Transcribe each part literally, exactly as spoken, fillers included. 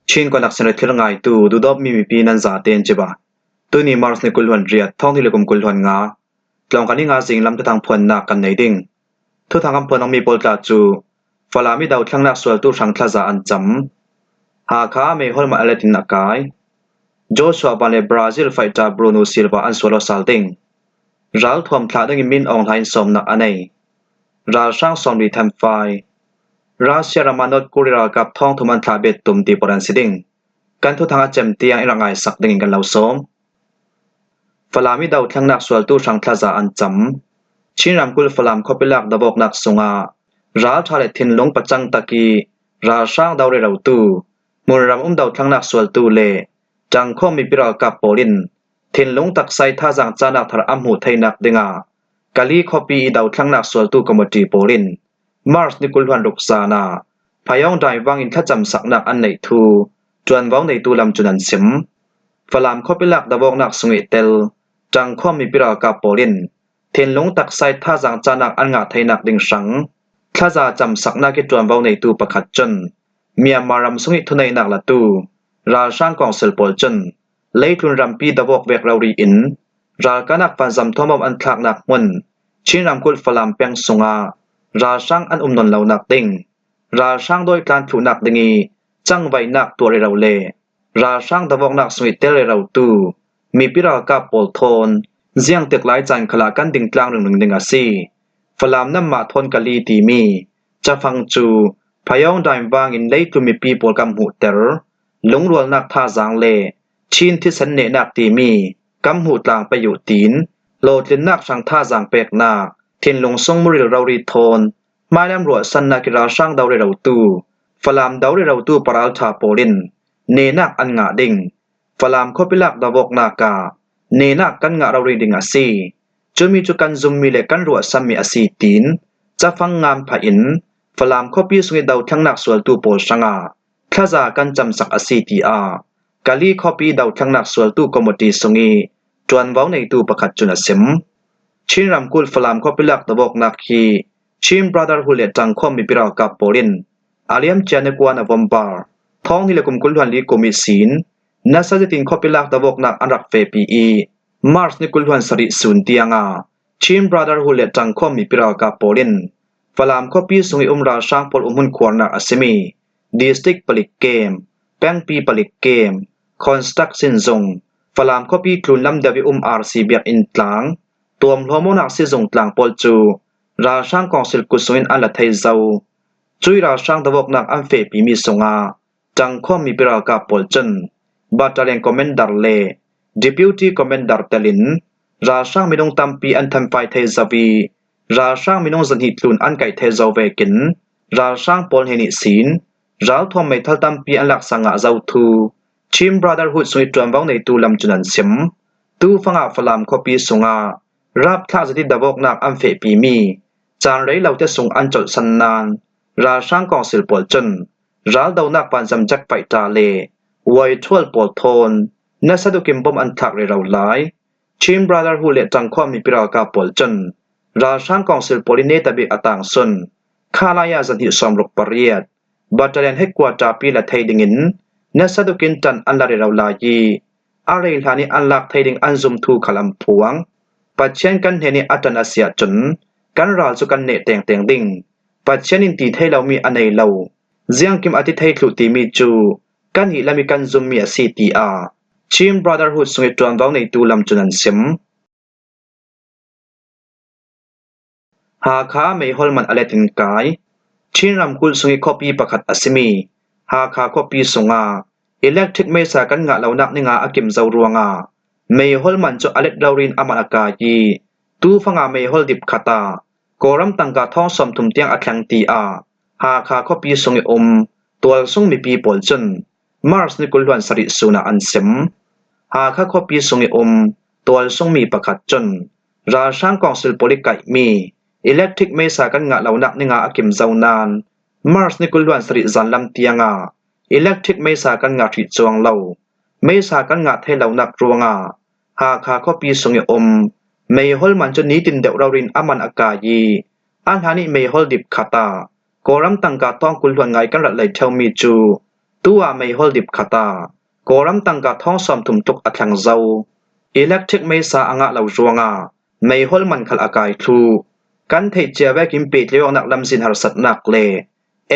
Chin Konak Senre thil ngaitu, Dudawp mi mipi nan zate in ciba. Tuni March ni kul hluan riat, thawng hnih le kum kul hluan nga. Tlawng kan i nga zing lam thuthang phuannak kan nei ding. Thuthang kan phuan mi pawl tla cu Falam i dothlengnak sualtu hrang thlaza an cam. Hakha Meiholh man a let in a kai. Joshua Van le Brazil fighter Bruno Silva an sual aw sal ding. Ralthuam thlah dingin Min Aung Hlaing sawmnak a nei. Ralhrang sawmli thanfai. Russia ram ah North Korea ralkap thawng thum an thlah bet tum ti pawl an si ding. Kan thuthang a cem tiang i rak ngaisak dingin kan lo sawm. Falam i dothlengnak sualtu hrang thlaza an cam. Chin ramkulh Falam khuapi lak dovawknak sungah ralṭha le thinlung pacang tak i ralhrang do rerotu, hmunram um dothlengnak sualtu le ṭangkhawm mipi ralkap pawl in thinlung taksai thazaang cahnak thar an hmuh theinak dingah Kali khuapi i dothlengnak sualtu committee pawl in March ni kul hluan ruk zan ah Phayawng Daimvang in thlacamsaknak an neih thu ṭuanvo neitu lam cun an sim. Falam khuapi lak dovawknak sung i tel ṭangkhawm mipi ralkap pawl in thinlung taksai thazaang cahnak an ngah theinak ding hrang thlaza camsaknak i ṭuanvo neitu pakhat cun Myanmar ram sung i thuneihnak latu ralhrang kawngsil pawl cun leitlun rampi dovawk vek rori in ralkahnak vanzam thawngawm an thlaknak hmun Chin ramkulh Falam peng sungah ralhrang an um nawn lonak ding, ralhrang dawitlan thluhnak ding i cangvaihnak tuah rero le ralhrang dovawknak sung i tel rerotu mipi ralkap pawl thawn ziangtik lai caan khalah kan dingtlang ringring ding a si. Falam nanmah thawn Kali timi cafang cu Phayawng Daimvang in leitlun mipi pawl kan hmuhter, lungrualnak thazaang le Chin thisen nehnak timi kan hmuh tlang pei uh tiin hlawhtlinnak hrang thazaang peknak thinlung sung muril rori thawn hmailam ruahsannak i ralhrang do rerotu, Falam do rerotu paralṭha pawl in nehnak an ngah ding. Falam khuapi lak dovawknak ah nehnak kan ngah rori ding a si. Cumi cu kan zummi le kan ruahsanmi a si tiin cafang ngan phah in Falam khuapi sung i dothlengnak sualtu pawl hrangah thlaza kan camsak a si, tiah Kali khuapi dothlengnak sualtu committee sung i ṭuanvo neitu pakhat cun a sim. Chin ramkulh Falam khuapi lak dovawknak hi Chin Brotherhood le ṭangkhawm mipi ralkap pawl in a liamcia ni kua November thawng hnih le kum kul hluan li kum ihsin nasa zetin khuapi lak dovawknak an rak fehpi i March ni kul hluan sarih sun tiangah Chin Brotherhood le ṭangkhawm mipi ralkap pawl in Falam khuapi sung i um ralhrang pawl umhmun khuarnak a simi district palik kem, pengpi palik kem, construction zung, Falam khuapi tlunlam deuh i um R C biakinn tlang, tuamhlawmawknak sizung tlang pawl cu ralhrang kawngsil kut sungin an la thei zo. Cui ralhrang dovawknak an fehpimi sungah ṭangkhawm mipi ralkap pawl cun battalion commander le deputy commander telin ralhrang minung tampi an thanfai thei zo i ralhrang minung zahnih tlun an kaih thei zo vekin ralhrang pawl hnen ihsin ralthuam meithal tampi an laksak ngah zo thu Chin Brotherhood sung i ṭuanvo neitu lam cun an sim. Tufangah Falam khuapi sungah rapthlah zati dovawknak an fehpimi caan rei lote sung an colhsan nain ralhrang kawngsil pawl cun raldonak vanzam jet fighter le Y twelve pawl thawn nasa dukin bom an thlak rero lai. Chin Brotherhood le ṭangkhawm mipi ralkap pawl cun ralhrang kawngsil pawl i neta bik a tangsun khalaya zahnih sawmruk pariat battalion headquarter pi la thei dingin nasa dukin ṭan an la rero lai i a rei hlan i an lak thei ding an zum thu khal an phuang. Pathian kan hnen i a ṭan a si ahcun kan ral cu kan neh tengteng ding. Pathian in ti thei lomi a nei lo, ziangkim a ti thei thluh timi cu kan ihlam i kan zummi a si, tiah Chin Brotherhood sung i ṭuanvo neitu lam cun an sim. Hakha Meiholh man a let in kai. Chin ramkulh sung i khuapi pakhat a simi Hakha khuapi sungah electric meisa kan ngah lonak ni nga a kim zo ruangah Meiholh man cu a let rori in a man a kai i tufangah Meiholh dip khat ah Kawlram tangka thawng sawmthum tiang a thleng, tiah Hakha khuapi sung i um tualsung mipi pawl cun March ni kul hluan sarih sun ah an sim. Hakha khuapi sung i um tualsung mi pakhat cun ralhrang kawngsil pawl i kaihmi electric meisa kan ngah lonak ni nga a kim zo nain March ni kul hluan sarih zanlam tiangah electric meisa kan ngah hrih cuang lo. Meisa kan ngah thei lonak ruangah Hakha khuapi sung i um Meiholh man cu nitin deuh rori in a man a kai i a hlan i Meiholh dip khat ah Kawlram tangka thawng kul hluan ngai kan rat lei ṭheumi cu Tu-a meihol dip khat a Kawlram tangka thawng sawmthum tluk a thlang zo. Electric meisa a ngah lo ruangah meihol man khal a kai thlu. Kan theih cia vekin pehtlaih awknak lamzin harsatnak le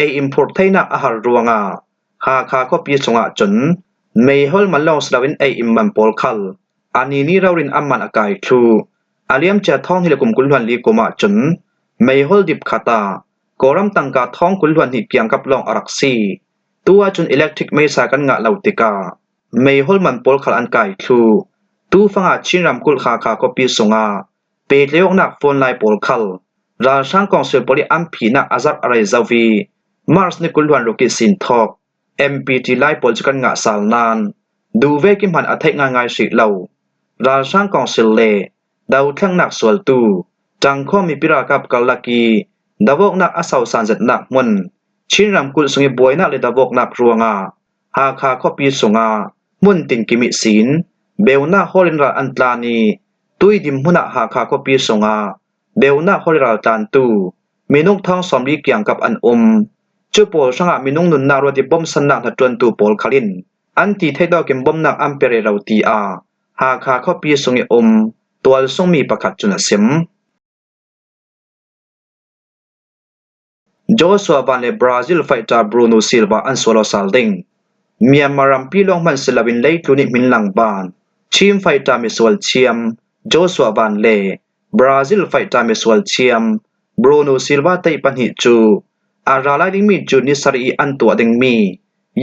ei-im phurh theinak a har ruangah Hakha khuapi sungah cun meihol man lawng si loin ei-im man pawl khal a ni ni rori in a man a kai thlu. A liamcia thawng hnih le kum kul hluan li kum ah cun meihol dip khat a Kawlram tangka thawng kul hluan hnih kiangkap lawng a rak si. Tu ahcun electric meisa kan ngah lo tikah meihol man pawl khal an kai thlu. Tu fanga Chin ramkulh Hakha khuapi sungah pehtlaih awknak phone lai pawl khal ralhrang kawngsil pawl i an phinak a zarh a rei zo i March ni kul hluan ruk ihsin thawk M P T lai pawl cu kan ngah sal nain duh vekin hman a theih ngaingai hrih lo. Ralhrang kawngsil le dothlengnak sualtu ṭangkhawm mipi ralkap karlak i dovawknak a sosan zetnak hmun Chin ramkulh sung i buainak le dovawknak ruangah Hakha khuapi sungah hmun tinkim ihsin beunak hawl in ral an tlan i tui dim hmun ah Hakha khuapi sungah beunak hawl i raltlantu minung thawng sawmli kiangkap an um. Cu pawl hrangah minung nunnak ruat i bom sannak hnaṭuantu pawl khal in an ti theih tawkin bomnak an pe rero, tiah Hakha khuapi sung i um tualsungmi pakhat cun a sim. Joshua Van le Brazil fighter Bruno Silva an sual aw sal ding. Myanmar rampi lawng hman si loin leitlun i hminlang ban Chin fighter misual thiam Joshua Van le Brazil fighter misual thiam Bruno Silva tei pahnih cu a ra lai dingmi June ni sarih i an tuah dingmi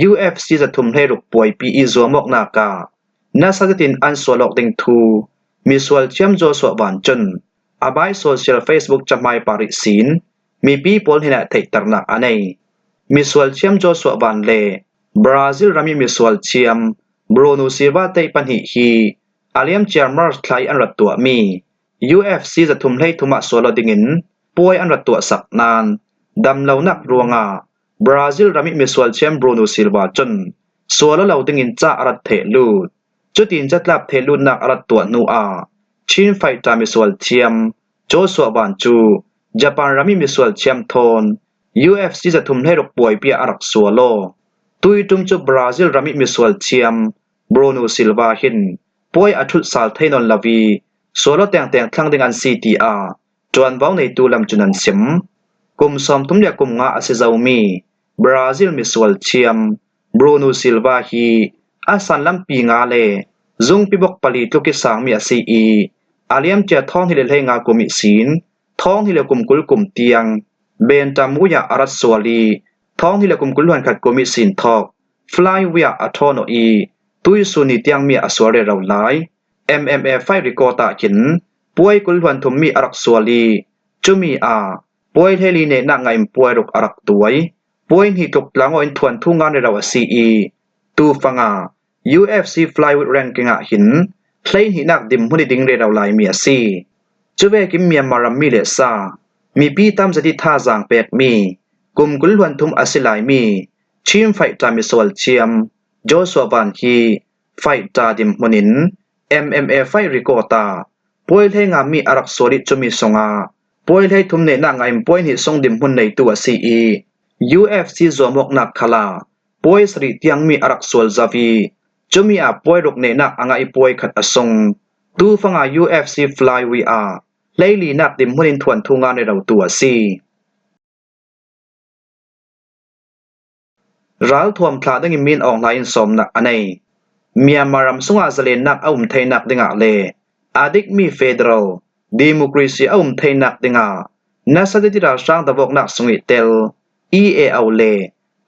U F C zathum hleiruk puaipi i zuamawknak ah nasa zetin an sual awk ding thu misual thiam Joshua Van cun a bai social Facebook cahmai par ihsin mipi pawl hnenah theihternak a nei. Misual thiam Joshua Van le Brazil ram i misual thiam Bruno Silva tei pahnih hi a liamcia March thla i an rat tuahmi U F C zathum hleithum ah sual aw dingin puai an rat tuahsak nain damlonak ruangah Brazil ram i misual thiam Bruno Silva cun sual aw lo dingin ca a rat theh lut. Cutin catlap theh lutnak a rat tuah hnu ah Chin fighter misual thiam Joshua Van cu Japan ram i misual thiam thawn U F C zathum hleiruk puaipi ah a rak sual aw. Tui ṭum cu Brazil ram i misual thiam Bruno Silva hin puai a ṭhut sal thei nawn lo i sual aw tengteng thlang ding an si, tiah ṭuanvo neitu lam cun an sim. Kum sawmthum le kum nga a si zomi Brazil misual thiam Bruno Silva hi a san lampi nga le zungpi bok pali tluk i sangmi a si i a liamcia thawng hnih le hleinga kum ihsin thawng hnih le kum kul kum tiang Bantama ah a rat sual i thawng hnih le kum kul hluan khat kum ihsin thawk flyweight ah a ṭhawn aw i tuisun ni tiangmi ah a sual rero lai. M M A fight record ah khin puai kul hluan thummi a rak sual i cumi ah puai hleili nehnak ngah in puai ruk a rak tuai. Puai hnih tluk tlang aw in thuanthu ngan rero a si i tu fanga U F C flyweight ranking ah hin hleihnihnak dim hmun i ding rero laimi a si. Cuvekin Myanmar rammi le sa mipi tam zet i thazaang pekmi kum kul hluan thum a si laimi Chin fighter misual thiam Joshua Van hi fighter dim hmun in M M A fight record ah puai hleinga mi a rak sual i cumi sungah puai hleithum nehnak ngah in puai hnih sung dim hmun neitu a si i U F C zuamawknak khalah puai sarih tiangmi a rak sual zo i cumi ah puai ruk nehnak a ngah i puai khat a sung tu fanga U F C flyweight ah hleilinak dim hmun in thuanthu ngan rerotu a si. Ralthuam thlah dingin min awng hlai in sawmnak a nei. Myanmar ram sungah zalennak a um theinak dingah le a dikmi federal democracy a um theinak dingah nasa zet i ralhrang dovawknak sung i tel E A O le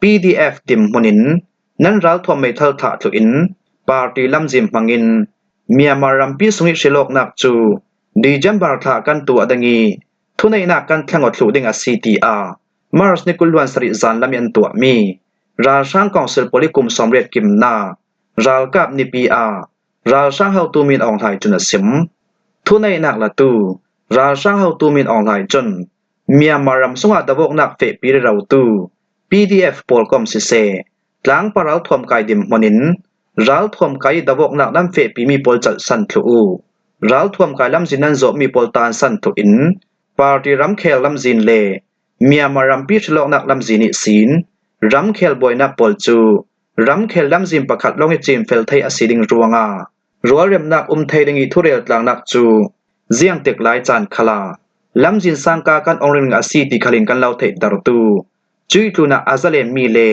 P D F dim hmun in nan ralthuam meithal thlah thluh in party lamzin hmangin Myanmar rampi sung i hrilawknak cu December thlah kan tuah ding i thuneihnak kan thleng aw thluh ding a si, tiah March ni kul hluan sarih zan lam i an tuahmi ralhrang kawngsil pawl i kum sawmriat kimnak ralkap nipi ah ralhrang hotu min awng hlai cun a sim. Thuneihnak latu ralhrang hotu min awng hlai cun Myanmar ram sungah dovawknak fehpi rerotu P D F pawl kom siseh, tlangpal ralthuam kai dim hmun in ralthuam kai i dovawknak nan fehpimi pawl calhsan thluh uh. Ralthuam kai lamzin nan zawhmi pawl tansan thluh in party ramkhel lamzin le Myanmar rampi hrilawknak lamzin ihsin ramkhel buainak pawl cu ramkhel lamzin pakhat lawng i cimfel thei a si ding ruangah rualremnak um thei ding i thurel tlangnak cu ziangtik lai caan khalah lamzin sangka kan ong ringring a si ti khalin kan lo theihtertu, cuih tlunah a zalenmi le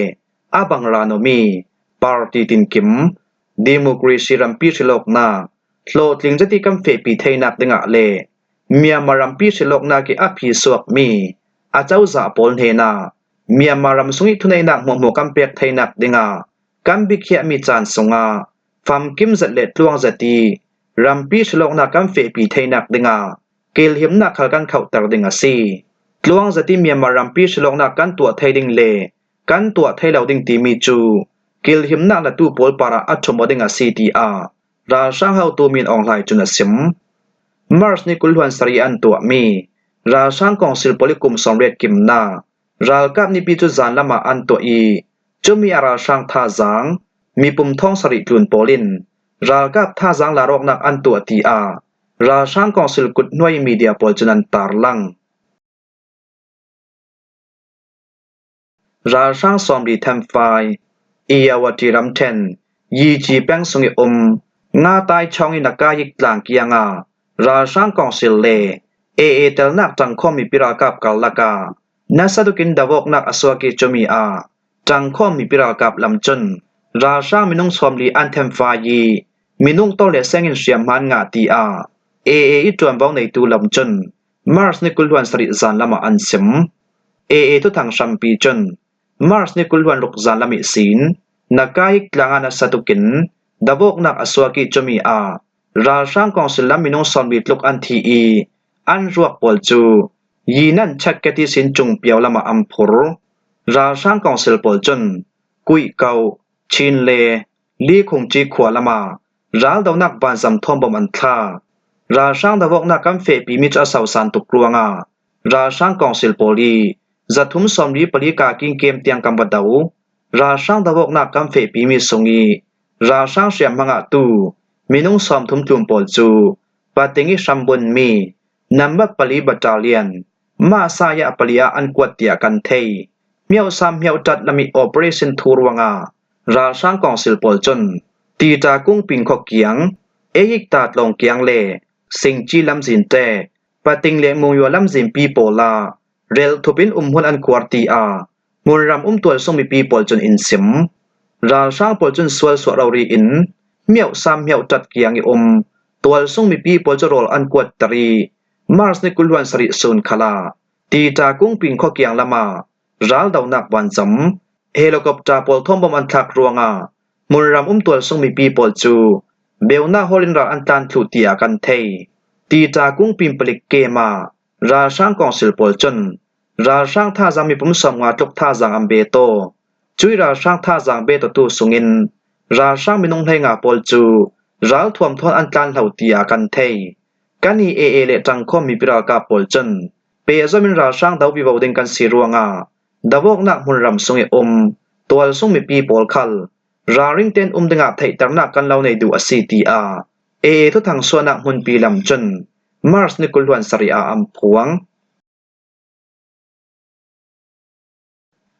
a bangran awmi party tinkim, democracy rampi hrilawknak, hlawhtling zet i kan fehpi theinak dingah le Myanmar rampi hrilawknak i a phisuakmi a cozah pawl hnenah Myanmar ram sung i thuneihnak hmuahhmuah kan pek theinak dingah kan bikhiahmi caan sungah famkim zet le tluang zet i rampi hrilawknak kan fehpi theinak dingah kilhimnak khal kan khauhter ding a si. Tluang zet i Myanmar rampi hrilawknak kan tuah thei ding le kan tuah thei lo ding timi cu kilhimnak latu pawl parah a ṭhum aw ding a si, tiah ralhrang hotu Min Aung Hlaing cun a sim. March ni kul hluan sarih an tuahmi ralhrang kawngsil pawl i kum sawmriat kimnak ralkap nipi cu zan lamah an tuah i, cumi a ralhrang thazaang mipum thawng sarih tlun pawl in ralkap thazaang lar awknak an tuah, tiah ralhrang kawngsil kut hnuai media pawl cun an tarlang. Ralhrang sawmli thenfai, Irrawaddy ramṭhen, Yiji peng sung i um, Ngatai Chawng i Nakayik tlang kiangah ralhrang kawngsil le A A telnak ṭangkhawm mipi ralkap karlak ah nasa tukin davawknak a suak i, cumi ah ṭangkhawm mipi ralkap lam cun ralhrang minung sawmli an thenfai i, minung tawleseng in hriamhma an ngah, tiah A A i ṭuanvo neitu lam cun March ni kul hluan sarih zan lamah an sim. A A thuthang hrampi cun March ni kul hluan ruk zan lam ihsin Nakayik tlangah nasa tukin davawknak a suak i, cumi ah ralhrang kawngsil lam minung sawmli tluk an thi i, an ruak pawl cu Yinan Chakket ihsin cung piau lamah an phur. Ralhrang kawngsil pawl cun Kuihkauh, Chin le Likhungci khua lamah raldonak vanzam thawnbawm an thlah. Ralhrang davawknak kan fehpimi cu a sosan tuk ruangah ralhrang kawngsil pawl i zathum sawmli pali ka kingkem tiang kan va do. Ralhrang davawknak kan fehpimi sung i ralhrang hriamhma ngahtu minung sawmthum tlun pawl cu Pating i hrambunmi nambat pali battalion, Masaya pali ah an kuat tiah kan thei. Hmiauhsam hmiauhṭat lam i operation thu ruangah ralhrang kawngsil pawl cun Tita Kungping khua kiang, Eyik ta tlawng kiang le Singci lamzin ṭek, Pating le Mungyaw lamzinpi pawl ah relthup in umhmun an khuar, tiah hmunram um tualsung mipi pawl cun in sim. Ralhrang pawl cun sual suah rori in hmiauhsam hmiauhṭat kiang i um tualsung mipi pawl cu rawl an kuatter i, March ni kul hluan sarih sun khalah Tita Kungping khua kiang lamah raldonak vanzam, helicopter pawl thawnbawm an thlak ruangah hmunram um tualsung mipi pawl cu beunak hawl in ral an tlan thluh, tiah kan thei. Tita Kungping palik kem ah ralhrang kawngsil pawl cun ralhrang thazaang mipum sawmnga tluk thazaang an bet aw. Cuih ralhrang thazaang bet awtu sungin ralhrang minung hleinga pawl cu ralthuam thawn an tlan hlo, tiah kan thei. Kan i A A le ṭangkhawm mipi ralkap pawl cun pehzom in ralhrang do vivo ding kan si ruangah davawknak hmunram sung i um tualsung mipi pawl khal ralring tein um dingah theihternak kan lo nei duh a si, tiah A A thuthang suahnak hmunpi lam cun March ni kul hluan sarih ah an phuang.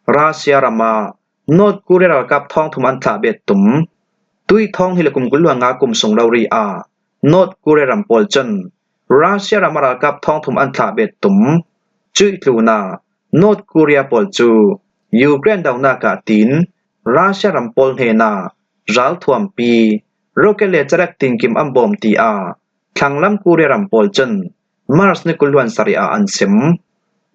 Russia ram ah North Korea ralkap thawngthum an thlah bet tum. Tuih thawng hnih le kum kul hluan nga kum sung rori ah North Korea ram pawl cun Russia ram ah ralkap thawngthum an thlah bet tum. Cuih tlunah North Korea pawl cu Ukraine donak ah tiin Russia ram pawl hnenah ralthuampi, rocket le cerek tinkim an bawm, tiah thlanglam Korea ram pawl cun March ni kul hluan sarih ah an sim.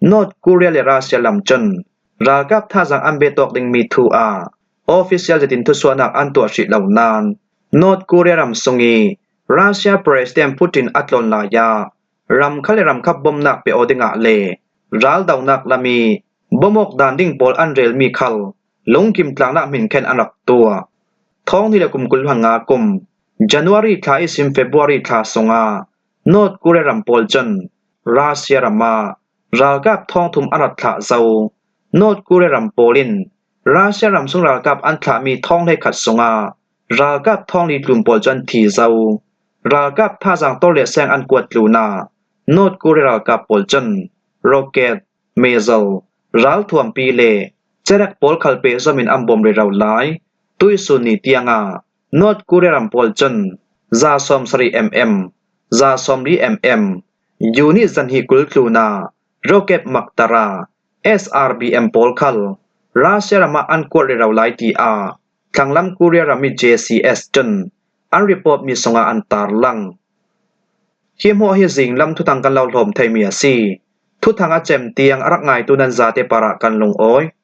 North Korea le Russia lam cun ralkap thazaang an bet awk dingmi thu ah official zetin thusuahnak an tuah hrih lo nain North Korea ram sung i Russia President Putin a tlawn lai ah ram khat le ram khat bomnak pe aw dingah le raldonak lam i bom awk dan ding pawl an relmi khal lungkim tlangnak hminkhen an rak tuah. Thawng hnih le kum kul hluan nga kum January thla ihsin February thla sungah North Korea ram pawl cun Russia ram ah ralkap thawngthum an rak thlah zo. North Korea ram pawl in Russia ram sung ralkap an thlahmi thawng hleikhat sungah ralkap thawng li tlun pawl cu an thi zo. Ralkap thazaang tawleseng an kuat tlunah North Korea ralkap pawl cun rocket, missile, ralthuampi le cerek pawl khal pehzom in an bawm rero lai. tuisun ni tianga North Korea ram pawl cun za sawm sarih mm, za sawm li mm, unit zahnih kul tluna rocket maktara S R B M pawl khal Russia ramah an kuat rero lai tiah thlanglam Korea rammi J C S cun an report mi sungah an tarlang. Hi hmuah hi zinglam thuthang kan lo hlawm theimi a si. Thuthang a cem tiang a rak ngaitu nan zate parah kan lungawi.